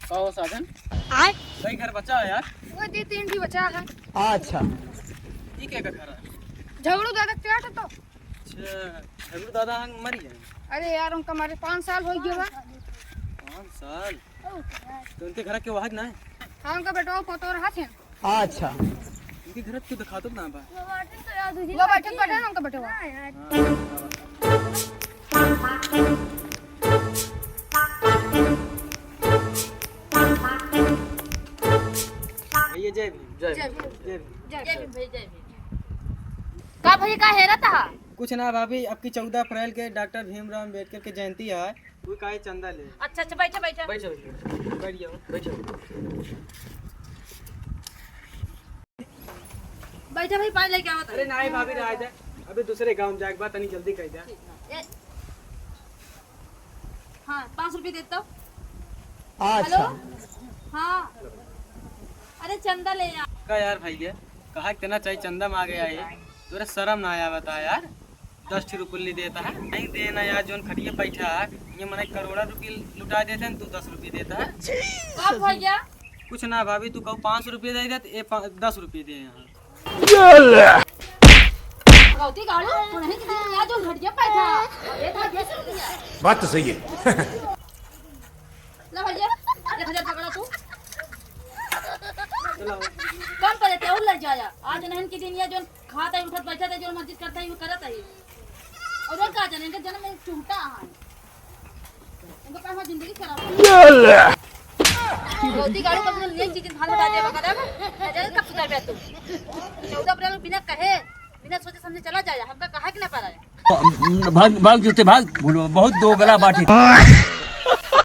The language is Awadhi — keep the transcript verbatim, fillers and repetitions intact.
का हो साजन? आय? कई घर बचा है यार? वो दो तीन भी बचा है। अच्छा। ये क्या का घर है? झगड़ू दादा के चेट तो। अच्छा, झगड़ू दादा हन मरी है? अरे यार, उनका मरे पाँच साल हो गया बा। पाँच साल? तो उनके घर के वहाँ ना है? हाँ, उनका बेटवा पोतो रहा थे। अच्छा। इनके घर क्यों दिखा दो ना बा? वो बैठे तो यार, दूसरी वो बैठे, बैठे ना उनका बेटवा। हाँ, यार। हाँ, हाँ, हाँ। भैया जय भीम। जय जय भीम। भीम। जय भीम। जय भीम। जय भीम भैया, जय भीम। का भैया, का हेरत हा? कुछ ना भाभी, अब की चौदह अप्रैल के डॉक्टर भीमराव अम्बेडकर के जयंती है। वो काहे चंदा ले? अच्छा, अच्छा, बैठा, बैठा। बैठा, बैठा। बैठ जाओ। बैठा। बैठा भाई, पानी लेके आवत है। अरे नहीं भाभी, रह जा। अभी दूसरे गाँव जाए के बाद तनी जल्दी कह दे। ठीक है। ए, हाँ, पाँच रुपये दे तो। अच्छा। हेलो? हाँ। अरे चंदा ले यार। का यार भैया, कहा के तेना चाही चंदा मांगे आई, तोरे शर्म ना आया बता यार। दस ठे रुपये देता है, नहीं देना यार, जोन खटिया बैठा है, ये मने करोड़ा रुपये लुटा देते हैं, तू दस रुपये देता है। का भैया? कुछ ना भाभी, तू कहू पाँच सौ रुपये दे दे, ये पा-, दस रुपये दे यहाँ। गलती गाड़ू, तू नहीं किसी यार, जोन खटिया बैठा, ये था दस रुपया। बात तो सही है। ला भैया, एक हजार पकड़ा तू। चलाओ। कम पड़े ते और लड़ जाया। आज नहीं के दिन ये जोन खाता है, उठत बैठत है, जोन मर्जी करता है, वो करत है। और वो का जाने, इनका जन्म में चूटा है। इनका पास जिंदगी खराब है। गलती गाड़ी पर तुमने ये चीज भान बता दिया बता दे। अरे कब सुधर गया तू? चौदह अप्रैल बिना कहे, बिना सोचे समझे चला जाया। हमका कहा कि ना पड़ा है। भाग, भाग जूते भाग, बहुत दोगला बाटे।